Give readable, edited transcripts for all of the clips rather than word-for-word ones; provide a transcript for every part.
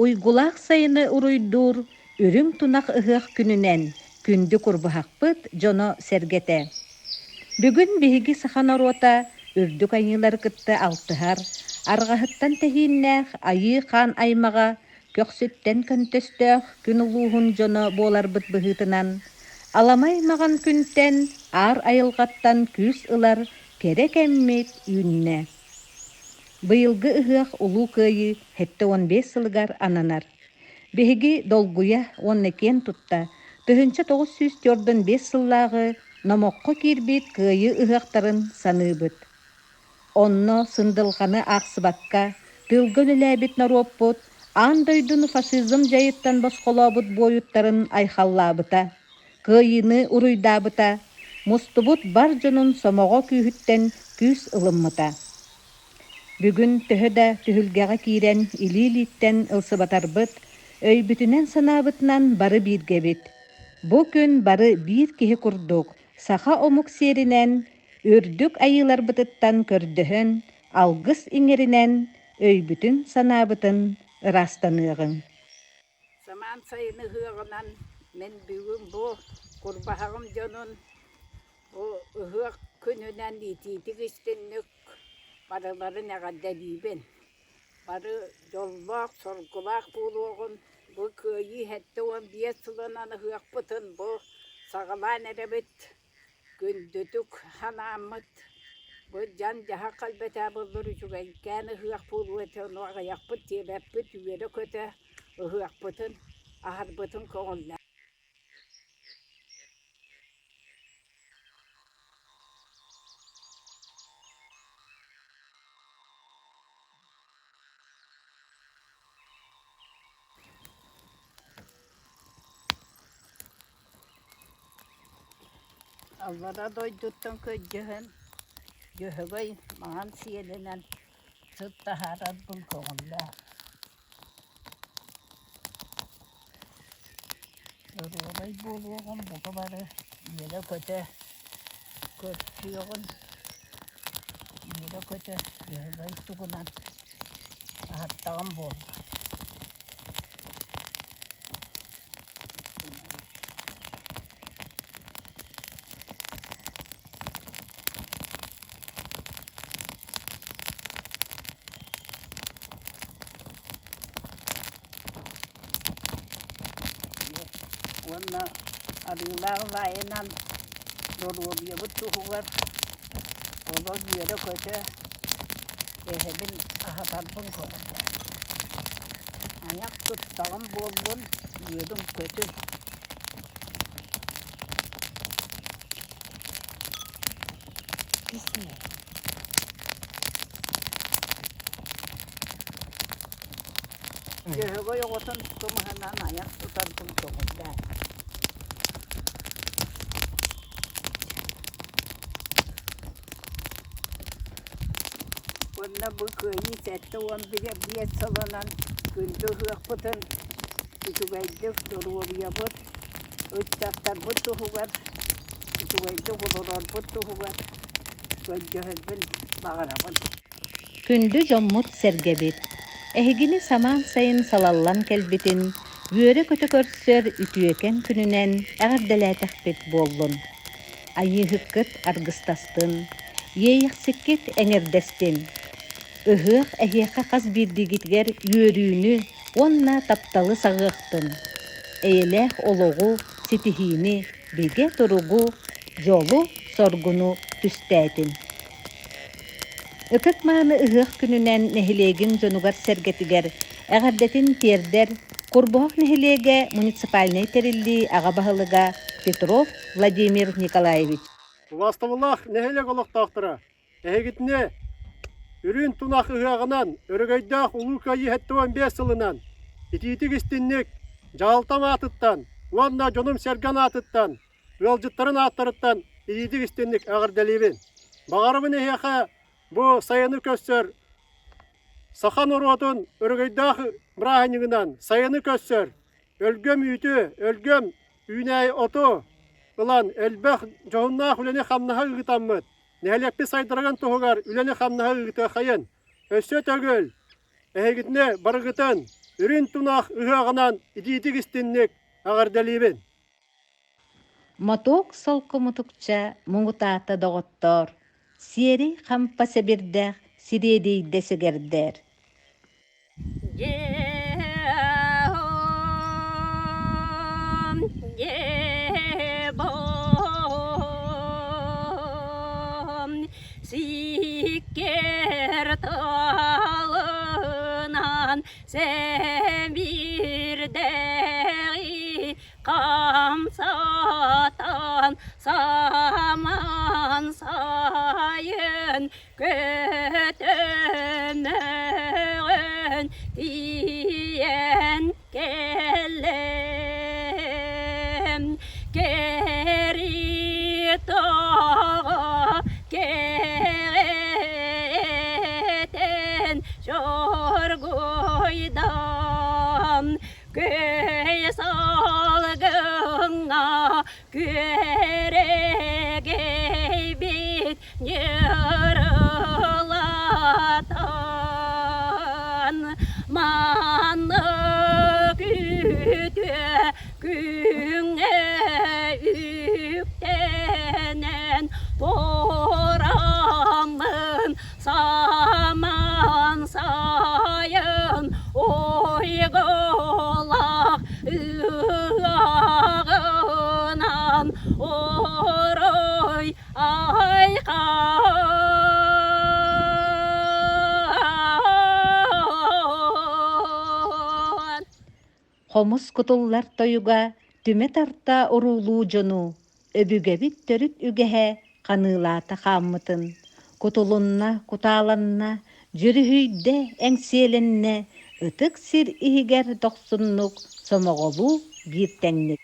Уйгулаах сайыны уруйдуур үрүҥ тунах ыһыах күнүнэн күндү курбуһахпыт дьоно-сэргэтэ! Бүгүн биһиги саха норуота үрдүк айыылары кытта алтыһар, арҕаһыттан тэһииннээх айыы хаан аймаҕа, көхсүттэн көнтөстөөх күн улууһун дьоно буоларбыт быһыытынан, аламай маҕан күнтэн, аар айылҕаттан күүс ылар кэрэ кэммит үүннэ. Быйылгы ыһыах Улуу Кыайыы 75 сылыгар ананар. Биһиги долгуйа уонна киэн тутта 1945 сыллааҕы номоххо киирбит Кыайыы ыһыахтарын саныыбыт. Онно сындылҕаны аахсыбакка, тыылга үлэлээбит норуоппут аан дойдуну фашизм дьайыттан босхолообут буойуттарын айхаллаабыта, кыайыыны уруйдаабыта, мустубут бар дьонун сомоҕо күүһүттэн күүс ылыммыта. Бүгүн төһө да түһүлгэҕэ киирэн илии-илииттэн ылсыбатарбыт, өйбүтүнэн-санаабытынан бары бииргэбит. Бу күн бары биир киһи курдук саха омук сиэринэн, үрдүк айыыларбытыттан көрдөһөн, алгыс иҥэринэн, өйбүтүн-санаабытын ыраастаныаҕыҥ. Самаан сайын ыһыаҕынан мин бүгүн бу Курбаһаҕым дьонун бу ыһыах күнүнэн итиитик истинник барыларын эҕэрдэлиибин. Бары дьоллоох, соргулаах буолуоҕун, бу Кыайыы 75 сылынан ыһыахпытын бу саҕалаан эрэбит. Күндүтүк санааммыт, бу дьаҥ-дьаһах кэлбэтэ буоллар үчүгэйкээн ыһыах буолуо этэ, ону аҕыйахпыт диэбэппит, үөрэ-көтө ыһыахпытын аһарбытын көҕүллээн. Аллара дойдуттан көрдөһөн, Дьөһөгөй маҥан сиэлинэн сыт таһаарарбын көҕүллээ. Доруобай буолуоҕум бука бары үөрэ-көтө көрсүөҕүн, үөрэ-көтө Дьөһөгөй тугунан аһаттаҕым буолла. Уонна арыылаах лаайынан доруобуйабыт туһугар олох үөрэ-көтө эһэбин аһатарбын көҕүлээн. Айах туттаҕым буоллун, үөрүм-көтүм. Дьөһөгөй оҕотун кымыһынан айах тутарбын көҕүлээн. Уонна бу Кыайыы 75 сылынан күндү ыһыахпытын үчүгэйдик доруобуйабыт, ыччаттарбыт туһугар, үчүгэйдик олорорбут туһугар көрдөһөрбүн баҕарабын. Күндү дьоммут-сэргэбит! Эһигини самаан сайын салаллан кэлбитин, үөрэ-көтө көрсөр үтүөкэн күнүнэн эҕэрдэлээтэхпит буоллун! Айыыһыккыт аргыстастын, иэйэхсиккит эҥэрдэстин! Ыһыах эһиэхэ хас биирдиигитигэр үөрүүнү уонна тапталы саҕыахтын, эйэлээх олоҕу, ситиһиини, бигэ туругу, дьолу-соргуну түстээтин! Ытык-мааны ыһыах күнүнэн нэһилиэгин дьонугар-сэргэтигэр эҕэрдэтин тиэрдэр Курбуһах нэһилиэгэ муниципальнай тэриллии аҕа баһылыга Петров Владимир Николаевич. Убаастабыллаах нэһилиэк олохтоохторо, эһигитини Үрүн тунах ыһыаҕынан, өрөгөйдөөх Улуу Кыайыы 75 сылынан итиитик-истинник дьаһалтам аатыттан уонна дьонум-сэргэм аатыттан ыалдьыттарын ааттарыттан итиитик-истинник эҕэрдэлиибин. Баҕарабын эһиэхэ бу сайыны көрсөр саха норуотун өрөгөйдөөх бырааһынньыгынан сайыны көрсөр өлгөм үүтү, өлгөм үүнээйи оту ылан элбэх дьоһуннаах үлэни-хамнаһы ыытаммыт, нэһилиэкпит сайдарыгын туһугар үлэни-хамнаһы ыытыаххайын. Өссө төгүл эһигитини барыгытын. Үрүн тунах ыһыаҕынан итиитик-истинник эҕэрдэлиибин! Мотуок солко мутукча муҥутаата доҕоттоор, сиэрэй хампа сэбирдэх сириэдийдэ сэгэрдэр. Сиккэр талынан сэмирдэҕи хамсатан саман сайын көтөмөҕөн тиийэн кэллэм кэри тоҕо кэҕэтэн чоргуйдам көй салгыҥҥа күөрэгэйбит ньырылатан маннык үтүө күҥҥэ үктэнэн тураммын самаан сайын ойголах ыаҕынан орой айхаан. Хомус кутуллар тойуга түмэ тарта уруулуу дьону, өбүгэбит төрүт үгэһэ ханыылаата хааммытын, кутулунна, кутааланна, дьүрүһүйдэ, эҥсиэлэннэ, ытык сир иһигэр дохсуннук, сомоҕолуу биир тэҥник.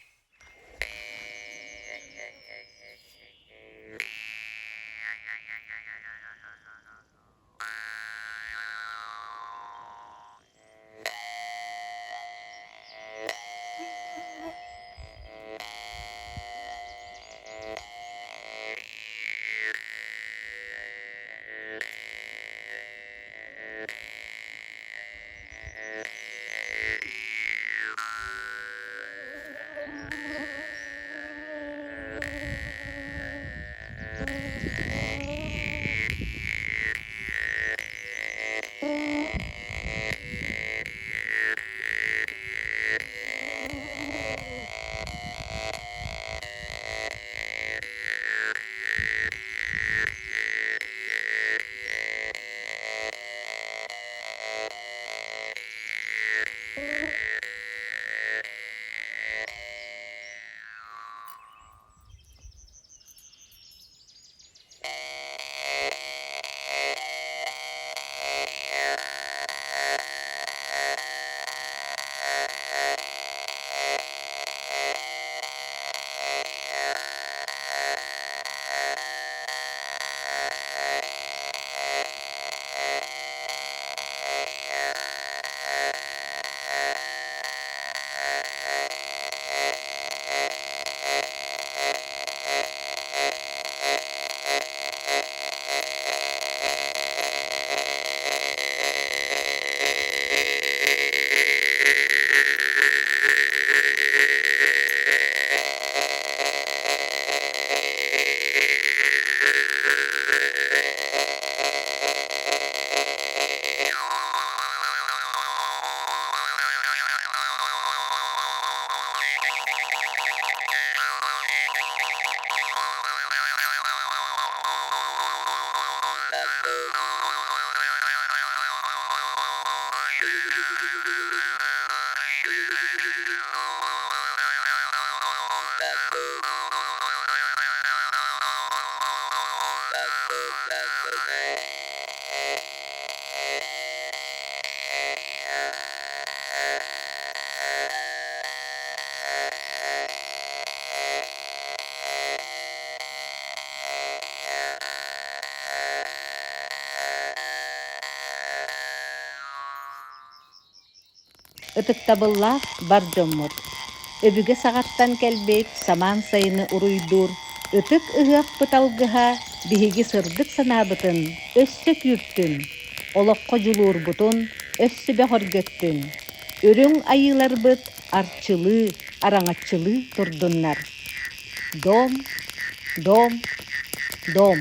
Ытыктабыллаах бар дьоммут! Өбүгэ саҕаттан кэлбит самаан сайыны уруйдуур ытык ыһыахпыт алгыһа биһиги сырдык санаабытын өссө күүртүн, олоххо дьулуурбутун өссө бөҕөргөттүн! Үрүҥ айыыларбыт арчылыы, араҥаччылыы турдуннар. Дом, дом, дом.